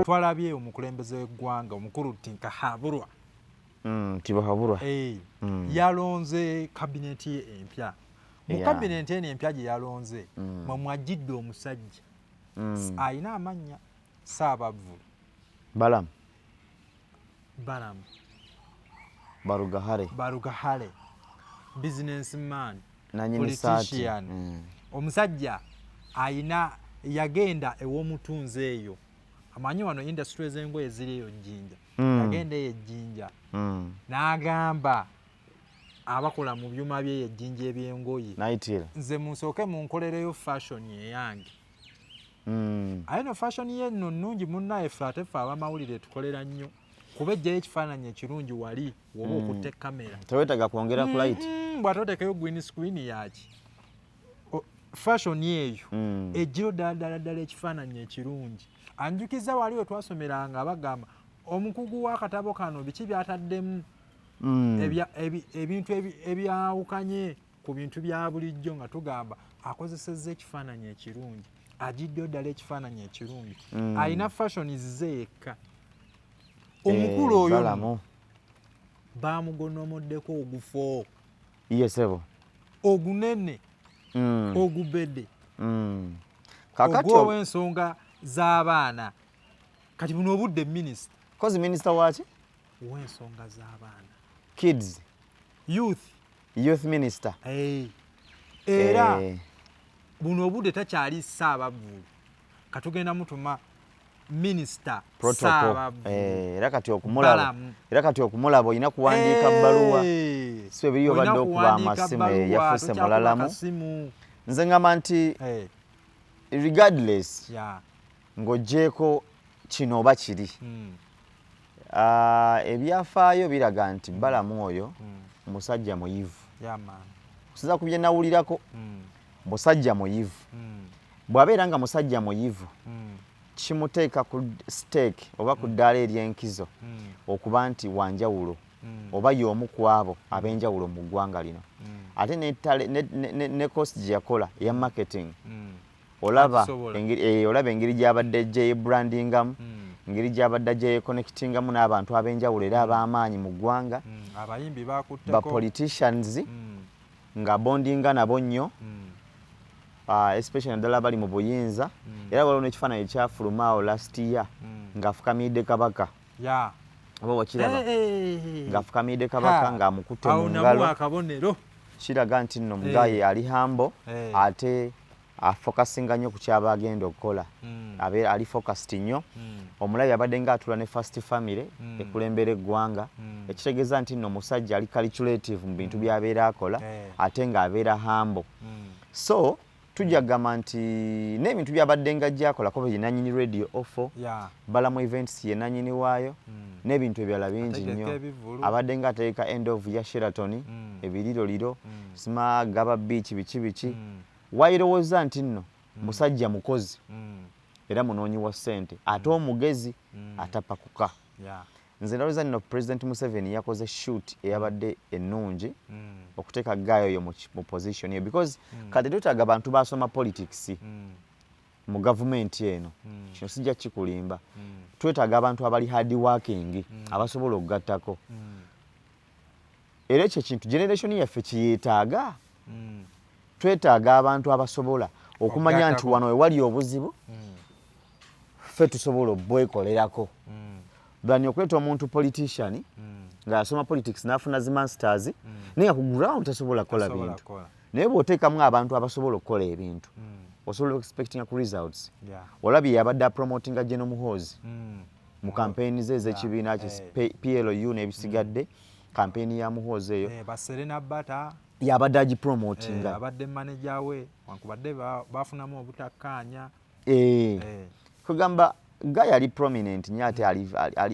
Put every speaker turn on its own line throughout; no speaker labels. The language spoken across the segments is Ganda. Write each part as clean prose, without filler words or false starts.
Twalabye omukulembeze w'eggwanga omukulu Tinkahaburwa.
Tibuhaburwa.
Eh, yalonze kabineti ye empya. Mu kabineti eno empya gye yalonze, mwe mwajjidde omusajja alina amannya, Saabavvulu
Balamu.
Balamu
Barugahare.
Barugahare, businessman,
nanyini saati.
Politician. Omusajja ayina, yagenda ew'omutunzi eyo, amanyi wano industry z'engoye ziri eyo Jjinja. Yagenda eyo Ejjinja n'agamba abakola mu byuma byeyo Ejjinja ebyengoye,
Naitira.
"Nze munsooke munkolereyo fashion eyange." Aye no fashion ye nno nnungi munnaye, ffe ate ffe abamawulire tukolera nnyo kuba ejjayo ekifaananyi ekirungi wali woba okutte kamera.
Tewetaaga kwongera ku light.
Bw'ate oteekayo green screen yaki. Fashion eyo ejjayo ddala ddala ddala ekifaananyi ekirungi. Anjukiza wali we twasomeranga, bagamba omukugu w'akatabo kano biki byataddemu, ebintu ebyawukanye ku bintu bya bulijjo, nga tugamba akozesezza ekifaananyi ekirungi, agiddeyo ddala ekifaananyi ekirungi. Alina fashion ze yekka omukulu
Eh,
oyo nno.
Balamu.
Bamugonomoddeko ogufo
Iye sebo.
ogunene, ogubedde,
Kakati
ogw'ow'ensonga z'abaana. Kati buno obudde minisita
kozi minisita waki?
Ow'ensonga z'abaana.
Kids.
Youth.
Youth minister.
Eh. Era buno obudde takyali Saabavvulu, katugenda mutuma minisita
protocol.
Saabavvulu
Eh, era kati okumulaba
Balamu.
era kati okumulaba olina kuwandiika bbaluwa. Si bwe biri
Olina
obadde okuba
kuwandiika
amasimu,
bbaluwa,
yafuuse
tokyakuba
mulalamu.
kasimu.
Nze ngamba nti regardless ng'oggyeko kino oba kiri, ebyafaayo biraga nti Balamu oyo musajja muyivu.
Yeah, man.
Okusinziira ku bye nawulirako, musajja muyivu. Bw'abeera nga musajja muyivu, kimuteeka ku stake oba ku ddaala ery'enkizo okuba nti wanjawulo oba y'omu ku abo ab'enjawulo mu ggwanga lino. Ate ne course gye yakola eya marketing, olaba
Akisobola.
engeri, olaba engeri gy'abadde gyeyebrandingamu, engeri gy'abadde gyeyeconnectingamu n'abantu ab'enjawulo era ab'amaanyi mu ggwanga.
Abayimbi bakutteko.
Ba politicians nga bondinga nabo nnyo, especially naddala bali mu buyinza. Era waliwo n'ekifaananyi ekyafuluma awo last year ng'afukamiridde Kabaka. Oba wakiraba?
Eh.
Ng'afukamiridde Kabaka, ng'amukutte
Awo
mu
namuwa
ngalo.
akabonero.
Kiraga nti nno mugaye ali humble, ate afokasinga nnyo ku kyaba agenda okukola. Abeera ali focused nnyo. Omulabi abadde ng'atula ne First Family ekulembera eggwanga, ekitegeeza nti nno omusajja ali calculative mu bintu by'abeera akola, ate ng'abeera humble. So tujja kugamba nti n'ebintu by'abadde nga ajja akola, kuba ye nannyini Radio Ofo, Balamu Events ye nannyini waayo, n'ebintu ebirala bingi
Ategeka
nnyo.
ebivvulu.
Abadde nga ategeka end of ya Sheraton, ebiriroliro, sima Gaba Beach, biki biki. Wayirowooza nti nno musajja mukozi era munoonyi wa ssente, ate omugezi atapakuka. Nze ndowooza nno President Museveni yakoze shoot eyabadde ennungi okuteeka guy oyo mu position eyo, because kati twetaaga bantu basoma politics mu gavumenti eno. Kino sijja kikulimba, twetaaga abantu abali hard working, abasobola okugattako. Era ekyo ekintu generation yaffe kiyeetaaga. Twetaaga abantu abasobola okumanya nti
Okugattako.
wano wewali obuzibu, ffe tusobola obwekolerako, than okuleeta omuntu politician nga yasoma politics n'afuna zi masters, naye nga ku ground tasobola kukola
Tasobola
bintu.
kukola.
Naye bw'oteekamu abantu abasobola okukola ebintu, osobola expectinga ku results. Olabye yabadde apromotinga General Muhoozi mu kampeyini ze ez'ekibiina kye PLU n'ebisigadde, kampeyini ya Muhoozi eyo.
Eh, baserena bata.
Yabadde agipromotinga.
Abadde manager we, wankubadde bafunamu obutakkaanya.
Kugamba guy ali prominent nnyo, ate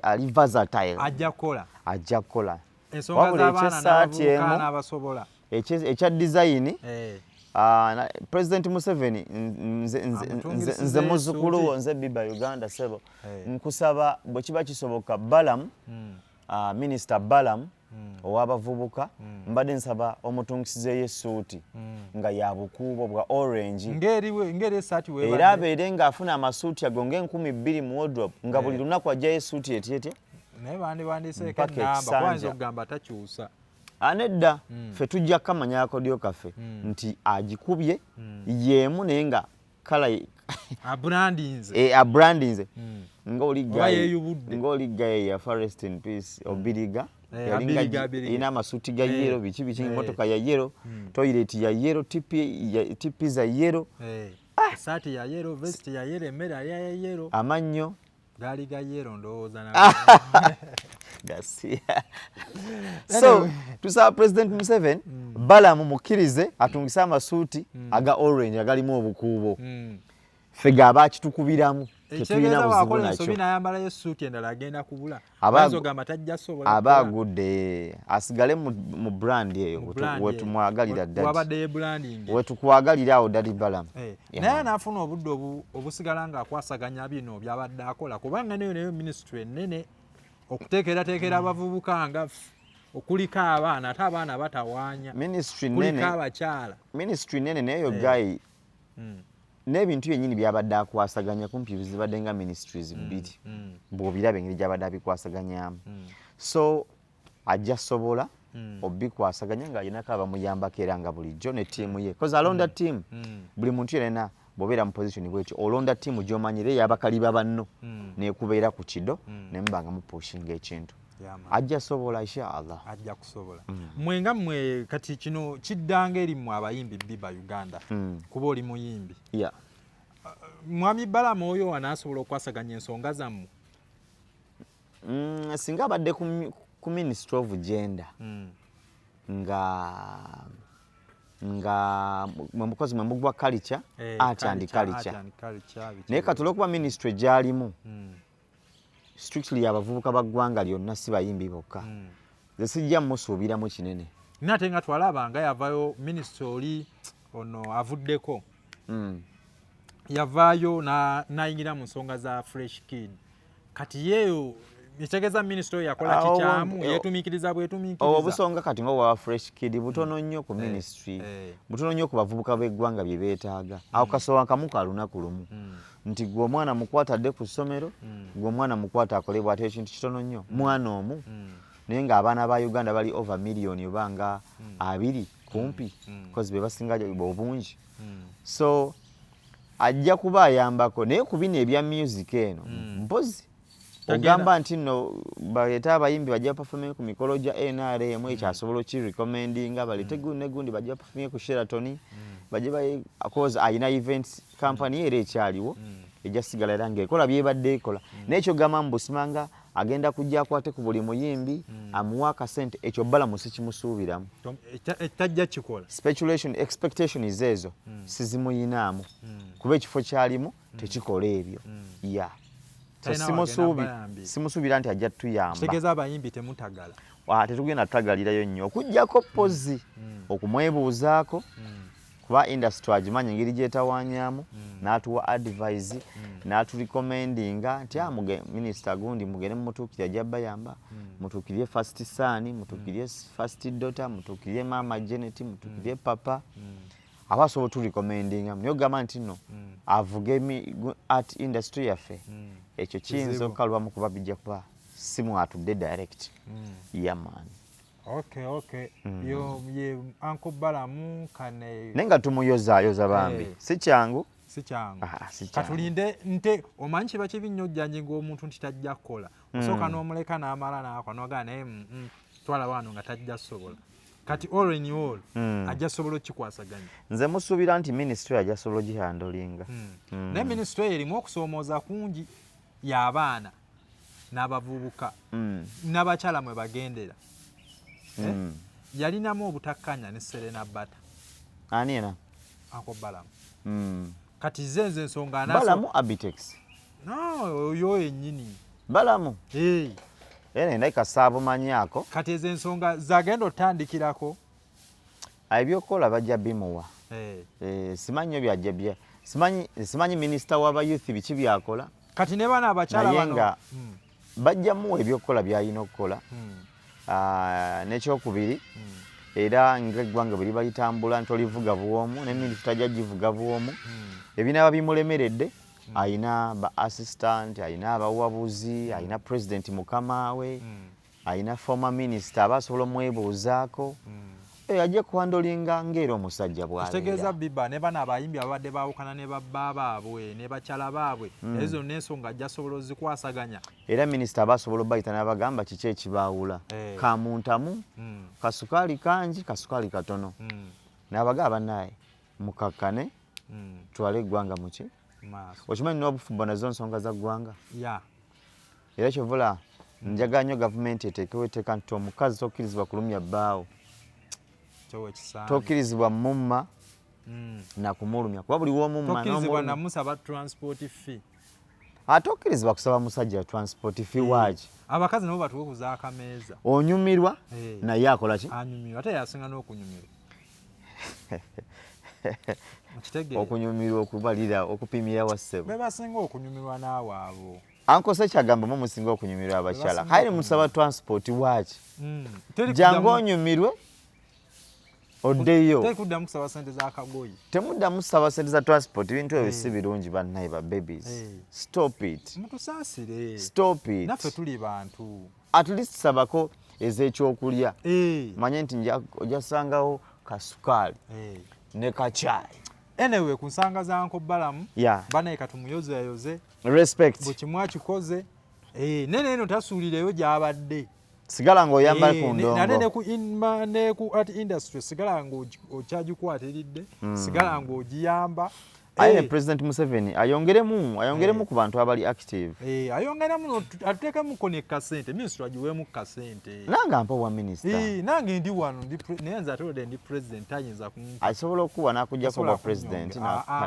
ali versatile.
Ajja kukola.
Ajja kukola.
Ensonga
Wabula
z'abaana
ekyessaati
n'abavubuka
emu,
n'abasobola.
Ekya design, President Museveni,
Amutungisiza
nze muzzukulu wo,
essuuti.
nze Biba Uganda sebo, nkusaba bwe kiba kisoboka, Balamu, Minister Balamu. Ow'abavubuka, mbadde nsaba omutungisizeeyo essuuti nga ya bukuubo bwa orange.
Ng'eri esaati.
Era abeere ng'afuna amasuuti ago ng'enkumibiri mu wardrobe, nga buli lunaku ajjayo essuuti etyetya.
Naye bandiwandiseeko
Mpaka
enamba
ekisanja.
kubayinza okugamba takyusa.
Anedda, ffe tujja kukamanya akodyo kaffe nti agikubye yeemu, naye nga kala
Abrandinze.
Abrandinze ng'oli
Oba
guy
yeeyubudde.
Ng'oli guy yafa, rest in peace, Obiriga. Yalinga
Abiriga, Abiriga.
erina amasuuti ga yellow, biki biki, emotoka ya yellow, toilet ya yellow, TP TP za yellow.
Esaati ya yellow, vest ya yellow, emmere ya yellow.
Amannyo
Gaali ga yellow, ndowooza na
gasiya. So tusaba President Museveni, Balamu mukkirize atungise amasuuti aga orange agalimu obukuubo. Ffe gaaba akitukubiramu, tetulina
Ekitegeeza
buzibu
bw'akola ensobi
nakyo.
n'ayambalayo essuuti endala, agenda kubula. Ayinza ogamba tajja sobola
Aba
kukola.
agudde, asigale mu brand eyo
Mu brand eyo.
wetumwagalira daddy.
Wabadde ye branding.
Wetukwagalira awo, Daddy Balamu.
Eh, naye anaafuna obudde obusigala ng'akwasaganya bino byabadde akola? Kubanga neyo ministry ennene okuteekerateekera abavubuka nga ffe, okuliko abaana, ate abaana batawaanya.
Ministry
Kuliko
nene.
abakyala.
Ministry nene, naye oyo guy n'ebintu byennyini byabadde akwasaganya kumpi zibadde nga ministries bbiri, bw'obiraba engeri gyabadde abikwasaganyamu. So ajja sobola obikwasaganya ng'alinako abamuyambako, era nga bulijjo ne ttiimu ye, cause alonda ttiimu. Buli muntu yenna bw'obeera mu position bwetyo, olonda ttiimu gy'omanyire ey'abakaliba banno nekubeera ku kido, ne muba nga mupushinga ekintu.
Yeah, man.
Ajja sobola, inshallah.
Ajja kusobola. Mwe nga mmwe, kati kino kiddanga eri mmwe abayimbi biba Uganda, kuba oli muyimbi. Mwami Balamu oyo anaasobola okukwasaganya ensonga zammwe?
Singa abadde ku Ministry of Gender, nga mwe mukozi mwe mugwa culture, art and culture.
Art and culture, biki.
Naye kati olwokuba ministry gyalimu strictly abavubuka ba ggwanga lyonna, si bayimbi bokka, nze sijja musuubiramu kinene.
Naye ate nga twalaba nga yavayo minisita oli ono avuddeko, yavaayo n'ayingira mu nsonga za Fresh Kid. Kati yeeyo ekitegeeza minisita oyo yakola kikyamu, yeetumiikiriza bwetumiikiriza.
Obusonga kati nga obwa Fresh Kid butono nnyo ku ministry, butono nnyo ku bavubuka b'eggwanga bye beetaaga. Awo kasowa kamu ka lunaku lumu, nti gwe omwana mukwata adde ku ssomero, gwe omwana mukwata akole bw'ate, ekintu kitono nnyo, mwana omu. Naye ng'abaana ba Uganda bali over miliyoni oba nga 20 kumpi, cause be basinga obungi. So ajja kuba ayambako, naye ku bino ebya music eno, mpozi ogamba nti nno baleete abayimbi bajja performing ku mikolo gya NRM, ekyo asobola okirecommendinga, baleete gundi ne gundi bajja performing ku Sheraton, bajje cause ayina events company era ekyaliwo, ejja sigala era ng'ekola byebadde ekola. Naye ekyogamba mbu simanga agenda kujja akwate ku buli muyimbi amuwa akasente, ekyo Balamu sikimusuubiramu.
Tajja kikola.
Speculation, expectation ezo sizimuyinaamu, kuba ekifo kyalimu tekikola ebyo ya. So
Talina wagenda bayambira.
Simusuubira nti ajja tuyamba.
Kitegeeza abayimbi temutagala.
Tetugenda tutagalirayo nnyo okugjako pozi okumwebuuzaako, kuba industry agimanyi engeri gyetawanyamu, n'atuwa advice, n'aturecommendinga nti ah, minisita gundi mugende mumutuukire, ajja bayamba, mutuukirye first son, mutuukirye first daughter, mutuukirye maama Janet, mutuukirye papa. Aba asobola oturecommendinga, naye ogamba nti nno avuge art industry yaffe, ekyo kiyinza
Kizibu.
okukalubamu, kuba bijja kuba si mwatudde direct. Yeah man.
Okay, yo ye Uncle Balamu kane.
Naye nga tumuyozaayoza bambi. Si kyangu.
Si kyangu.
Ah, si kyangu.
Katulinde nte omanyi kiba kibi nnyo ojjanjinga omuntu nti tajja kukola. Osooka n'omuleka n'amala n'akola, n'ogamba naye twala wano nga tajja sobola. Kati all in all, ajja sobola okikwasaganya.
Nze musuubira nti minisitule ajja sobola ogihandlinga.
Naye minisitule eyo erimu okusoomooza kungi, y'abaana n'abavubuka n'abakyala mwe bagendera. Eh? Yalinamu obutakkanya ne Serena Bata.
Ani era?
Uncle Balamu. Kati ze nze ensonga
Balamu Abitex?
No, oyo yennyini.
Balamu?
Eh.
Era ndabika saabumanyaako.
Kati ezo ensonga zagenda otandikirako.
Ebyokukola bajja bimuwa. Eh, simanyi nnyo byajja bya simanyi minisita w'abayouth biki byakola.
Kati ne bano abakyala
Naye
bano
nga bajja muwa ebyokukola byalina okukola. Ah, n'ekyokubiri, era ng'eggwanga bwe liba litambula nti olivuga bwomu, ne minisita tajja givuga bwomu. Ebinaaba bimulemeredde, ayina ba assistant, ayina abawabuzi, ayina president mukama we, ayina former minister aba asobola omwebuuzaako. Ajje kuhandlinga ng'era omusajja
Kitegeeza
bw'abeera.
Biba ne bano abayimbi ababadde baawukana ne babba baabwe ne bakyala baabwe, ezo zonna ensonga ajja sobola ozikwasaganya.
Era minisita aba asobola obayita n'abagamba kiki ekibaawula. Kamuntamu, kasukaali kangi, kasukaali katono, n'abagamba, "Bannaye, mukakkane, twale eggwanga muki."
Maaso.
Okimanyi n'obufumbo nazo nsonga za ggwanga. Era kyovula njagala nnyo gavumenti eteekewo etteeka nti omukazi tokkirizibwa kulumya bbaawo.
Kyowa ekisaanyi.
Tokkirizibwa mumma nakumulumya, kuba buli womumma
Tokkirizibwa
n'omulumya-
namusaba transport fee.
Ate okkirizibwa kusaba musajja transport fee waaki?
Abakazi nabo batuwe kuzaako ameeza.
Onyumirwa, naye akola ki?
Anyumirwa, ate yasinga n'okunyumirwa. Okitegeera?
Okunyumirwa okubalira okupimira wassebo.
Be basinga okunyumirwa naawe abo.
Ankose kyagamba mu musinga okunyumirwa abakyala.
Basinga.
Kaire musaba transport waaki?
Teri
Jangu
kuddamu-
onyumirwe oddeyo.
Teri kuddamu kusaba sente z'akagoye.
Temuddamu kusaba sente za transport. Ebintu ebyo si birungi, bannaye ba babies. Stop it.
Mutusaasire.
Stop it.
Naffe tuli bantu.
At least sabako ez'ekyokulya. Manye nti ojja sangawo kasukaali ne kacaayi.
Anyway, ku nsanga za Uncle Balamu, banaye katumuyozeyayoze.
Respect.
Buli kimu akikoze. Nene eno tasuulireyo gy'abadde.
Sigala ng'oyambala ku
Nate
ndongo.
Ne ku art industry sigala ng'okyagikwatiridde, sigala ng'ogiyamba.
Aye ne President Museveni ayongeremu ku bantu abali active.
Ayongeremu, atuteekemuko ne kasente, minisitule agiweemu kasente.
Nange ampa obwa minisita.
Nange ndi wano, naye nze ate olwedde ndi president, tayinza
Asobola okuwa n'akuggyako
Tasobola
obwa president.
kunnyonga. Ah, ah.